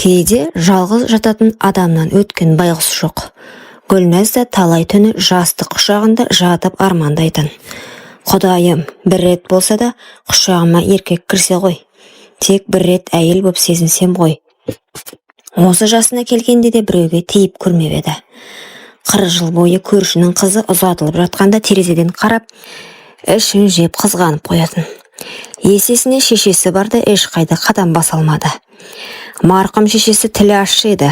Кейде жалғыз жататын адамнан өткен байғұс жоқ. Гүлназ да талай түні жастық құшағында жатып армандайтын. Құдайым, бір рет болса да құшағыма еркек кірсе ғой. Тек бір рет әйел боп сезінсем ғой. Осы жасына келгенде де біреуге тиіп көрмеп еді. 40 жыл бойы көршінің қызы ұзатылып жатқанда терезеден қарап, ішін жеп қызғанып қоятын. Есесіне шешесі барда ешқайда қадам баса алмады. Марқұм шешесі тілі ащы еді.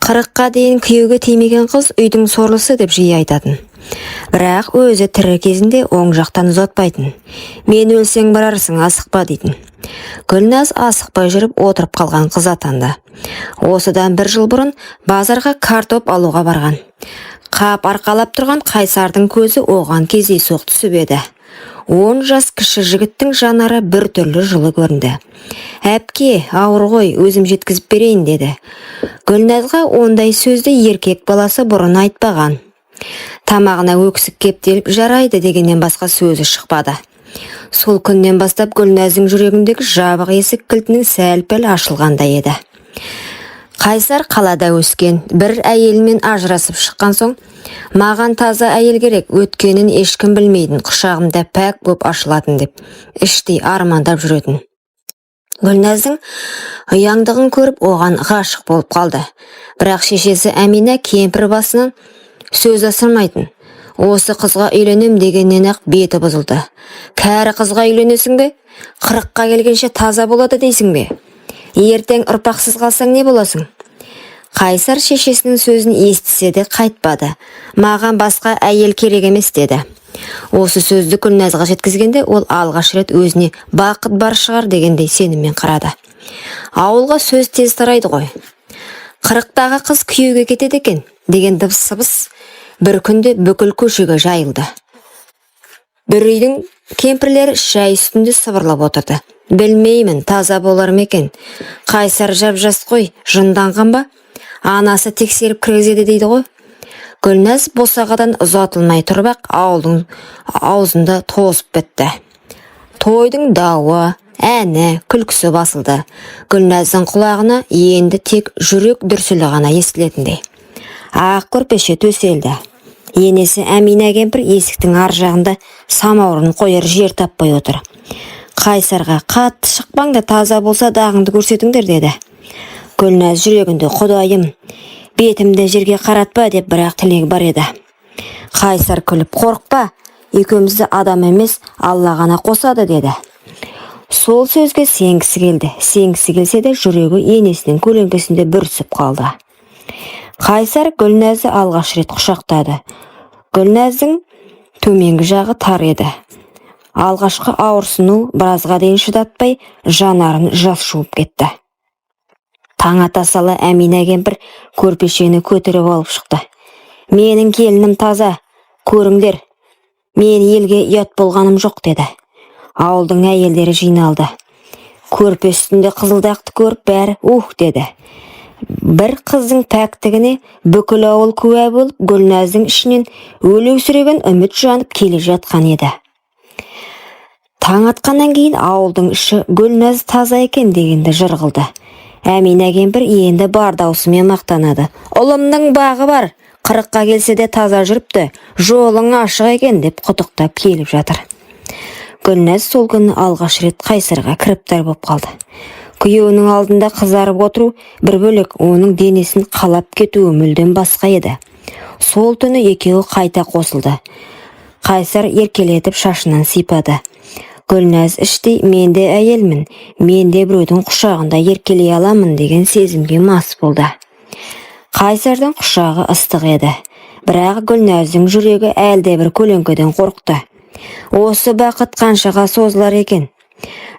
40-қа дейін күйеуге тимеген қыз үйдің сорлысы деп жиі айтатын. Бірақ өзі тірі кезінде оң жақтан ұзатпайтын. Мен өлсең барарсың, асықпа дейтін. Гүлназ асықпай жүріп отырып қалған қыз атанды. Осыдан бір жыл бұрын базарға картоп алуға барған. Қап арқалап тұрған Қайсардың көзі оған кездейсоқ түсіп еді. 10 жас кіші жігіттің жанары бір түрлі жылы көрінді. Әпке, ауыр ғой, өзім жеткізіп берейін, деді. Гүлназға ондай сөзді еркек баласы бұрын айтпаған. Тамағына өксік кептеліп, жарайды дегеннен басқа сөзі шықпады. Сол күннен бастап Гүлназдың жүрегіндегі жабық есік кілтінің сәл-пәл ашылғандай еді. Қайсар қалада өскен, бір әйелімен ажырасып шыққан соң, маған таза әйел керек, өткенін ешкім білмейтін, құшағымда пәк боп ашылатын деп іштей армандап жүретін. Гүлназдың ұяңдығын көріп, оған ғашық болып қалды. Бірақ шешесі Әмина кемпір басынан сөз асырмайтын. Осы қызға үйленем дегеннен ақ беті бұзылды. Кәрі қызға үйленесің бе? 40-қа келгенше таза болады дейсің бе? Ертең ұрпақсыз қалсаң не боласың? Қайсар шешесінің сөзін естісе де қайтпады. Маған басқа әйел керек емес, деді. Осы сөзді Гүлназға жеткізгенде ол алғаш рет өзіне бақыт бар шығар дегендей сеніммен қарады. Ауылға сөз тез тарайды ғой. 40-тағы қыз күйеуге кетеді екен деген дыбыс сыбыс бір күнде бүкіл көшеге жайылды. Бір үйдің кемпірлері шай үстінде сыбырлап отырды. Білмеймін, таза болар ма екен? Қайсар жап-жас қой, жынданған ба? Анасы тексеріп кіргізеді дейді ғой. Гүлназ босағадан ұзатылмай тұрып ақ ауылдың аузында тозып бітті. Тойдың дауы, әні, күлкісі басылды. Гүлназдың құлағына енді тек жүрек дүрсілі ғана естілетіндей. Ақ көрпеше төселді. Енесі Әмина кемпір есіктің ар жағында самаурын қояр жер таппай отыр. Қайсарға қатты шықпаңдар, таза болса дағыңды көрсетіңдер, деді. Гүлназ жүрегінде құдайым, бетімді жерге қаратпа деп бірақ тілегі бар еді. Қайсар күліп, қорықпа, екеумізді адам емес, Алла ғана қосады, деді. Сол сөзге сенгісі келді. Сенгісі келсе де жүрегі енесінің көлеңкесінде бүрісіп қалды. Қайсар Гүлназды алғаш рет құшақтады. Гүлназдың төменгі жағы тар еді. Алғашқы ауырсыну біразға дейін шыдатпай, жанарын жас жуып кетті. Таң ата сала Әмина кемпір көрпешені көтеріп алып шықты. Менің келінім таза, көріңдер. Мен елге ұят болғаным жоқ, деді. Ауылдың әйелдері жиналды. Көрпе үстінде қызылдақты көріп бәрі ух деді. Бір қыздың пәктігіне бүкіл ауыл куә болып, Гүлназдың ішінен өлеусіреген үміт жанып келе жатқан еді. Таң атқаннан кейін ауылдың іші Гүлназ таза екен дегенді жыр қылды. Әмина кемпір енді бар даусымен мақтанады. Ұлымның бағы бар, 40-қа келсе де таза жүріпті, жолың ашық екен деп құттықтап келіп жатыр. Гүлназ сол күні алғаш рет Қайсарға кіріптар боп қалды. Күйеуінің алдында қызарып отыру бір бөлек, оның денесін қалап кетуі мүлдем басқа еді. Сол түні екеуі қайта қосылды. Қайсар еркелетіп шашынан сипады. Гүлназ іштей мен де әйелмін, мен де біреудің құшағында еркелей аламын деген сезімге мас болды. Қайсардың құшағы ыстық еді. Бірақ Гүлназдың жүрегі әлде бір көлеңкеден қорықты. Осы бақыт қаншаға созылар екен?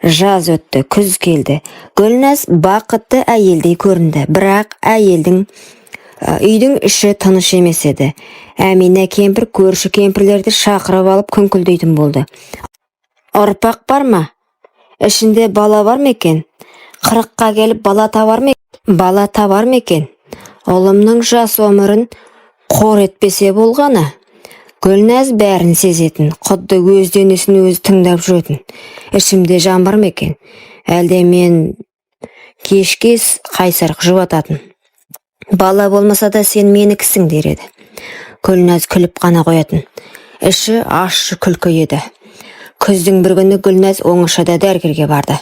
Жаз өтті, күз келді. Гүлназ бақытты әйелдей көрінді, бірақ әйелдің үйдің іші тыныш емес еді. Әмина кемпір көрші кемпірлерді шақырып алып күңкілдейтін болды. Ұрпақ бар ма? Ішінде бала бар ма екен? 40-қа келіп бала табар ма? Бала табар ма екен? Ұлымның жас өмірін қор етпесе болғаны. Гүлназ бәрін сезетін, құдды өз денесін өзі тыңдап жүретін. Ішімде жан бар ма екен? Әлде мен Кешке Қайсар жұбататын. «Бала болмаса да, сен менікісің», – дер еді. Гүлназ күліп қана қоятын. Іші ащы күлкі еді. Күздің бір күні Гүлназ оңашада дәрігерге барды.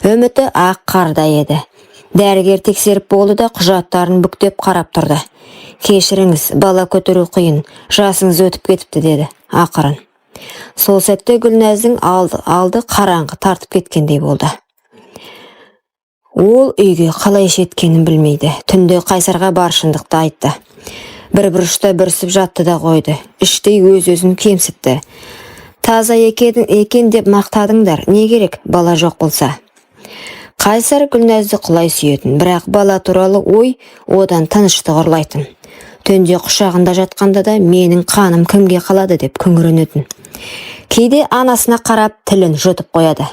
Үміті ақ қардай еді. Дәрігер тексеріп болды да, құжаттарын бүктеп қарап тұрды. «Кешіріңіз, бала көтеру қиын, жасыңыз өтіп кетіпті», – деді ақырын. Сол сәтте Гүлназдың алды қараңғы тартып кеткендей болды. Ол үйге қалай жеткенін білмейді. Түнде Қайсарға бар шындықты айтты. Бір бұрышта бүрісіп жатты да қойды. Іштей өз-өзін кемсітті. «Таза екен деп мақтадыңдар, не керек бала жоқ болса?» Қайсар Гүлназды құлай сүйетін, бірақ бала туралы ой одан тыныштық ұрлайтын. Түнде құшағында жатқанда да «Менің қаным кімге қалады?» деп күңіренетін. Кейде анасына қарап тілін жұтып қояды.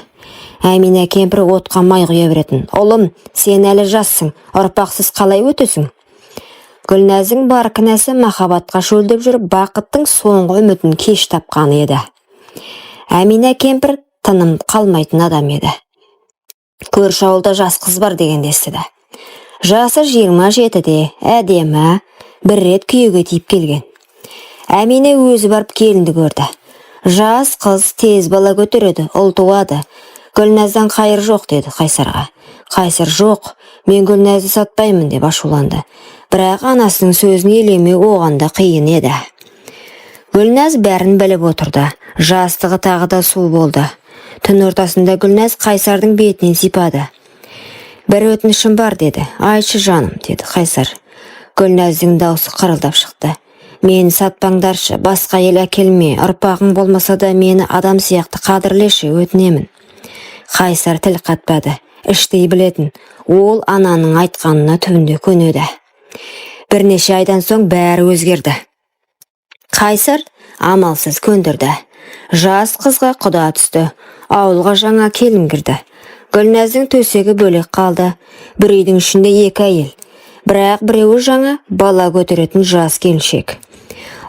Әмина кемпір отқа май құя беретін. «Ұлым, сен әлі жассың, ұрпақсыз қалай өтесің?» Гүлназдың бар кінәсі махаббатқа шөлдеп жүріп, бақыттың соңғы үмітін кеш тапқаны еді. Әмина кемпір тыным қалмайтын адам еді. Көрші ауылда жас қыз бар дегенді естіді. Жасы 27-де, әдемі, бір рет күйеуге тиіп келген. Әмина өзі барып келінді көрді. «Жас қыз тез бала көтереді, ұл туады. Гүлназдан қайыр жоқ», – деді Қайсарға. Қайсар «Жоқ, мен Гүлназды сатпаймын», – деп ашуланды. Бірақ анасының сөзін елемеу оған да қиын еді. Гүлназ бәрін біліп отырды. Жастығы тағы да су болды. Түн ортасында Гүлназ Қайсардың бетінен сипады. «Бір өтінішім бар», – деді. «Айтшы, жаным», – деді Қайсар. Гүлназдың даусы қырылдап шықты. «Мені сатпаңдаршы, басқа әйел әкелме, ұрпағың болмаса да, мені адам сияқты қадірлеші, өтінемін». Қайсар тіл қатпады. Іштей білетін, ол ананың айтқанына түбінде көнеді. Бірнеше айдан соң бәрі өзгерді. Қайсар амалсыз көндірді. Жас қызға құда түсті. Ауылға жаңа келін кірді. Гүлназдың төсегі бөлек қалды. Бір үйдің ішінде екі әйел. Бірақ біреуі жаңа бала көтеретін жас келіншек.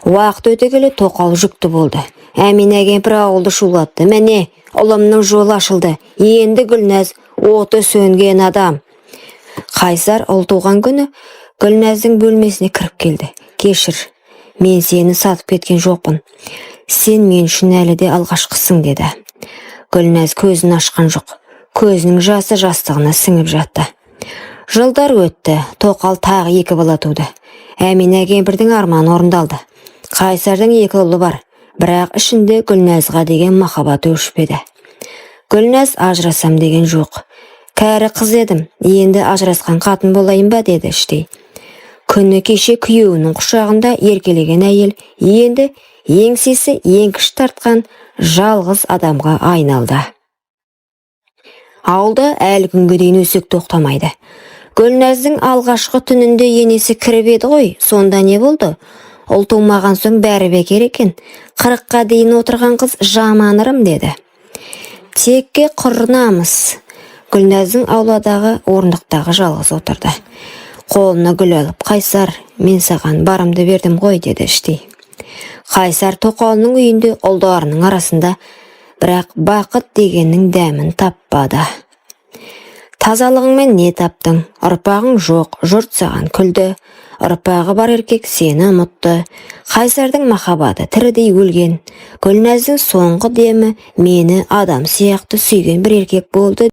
Уақыт өте келе тоқал жүкті болды. Әмина кемпір ауылды шулатты. «Міне, ұлымның жолы ашылды. Енді Гүлназ оты сөнген адам». Қайсар ұл туған күні Гүлназдың бөлмесіне кіріп келді. «Кешір, мен сені сатып кеткен жоқпын. Сен мен үшін әлі де алғашқысың», – деді. Гүлназ көзін ашқан жоқ. Көзінің жасы жастығына сіңіп жатты. Жылдар өтті. Тоқал тағы екі бала туды. Әмина кемпірдің арманы орындалды. Қайсардың екі ұлы бар, бірақ ішінде Гүлназға деген махаббаты өшпеді. Гүлназ ажырасам деген жоқ. «Кәрі қыз едім, енді ажырасқан қатын болайын ба?» – деді іштей. Күні кеше күйеуінің құшағында еркелеген әйел енді еңсесі еңкіш тартқан жалғыз адамға айналды. Ауылда әлі күнге дейін өсек тоқтамайды. «Гүлназдың алғашқы түнінде енесі кіріп еді ғой, сонда не болды? Ұл тумаған соң бәрі бекер екен. 40-қа дейін отырған қыз жаман ырым», – деді. Текке құр намыс. Гүлназдың ауладағы орындықтағы жалғыз отырды. Қолына гүл алып, «Қайсар, мен саған барымды бердім ғой», – деді іштей. Қайсар тоқалының үйінде, ұлдарының арасында, бірақ бақыт дегеннің дәмін таппады. «Тазалығыңмен не таптың? Ұрпағың жоқ, жұрт саған күлді. Ұрпағы бар еркек сені ұмытты». Қайсардың махаббаты тірідей өлген. Гүлназдың соңғы демі «Мені адам сияқты сүйген бір еркек болды»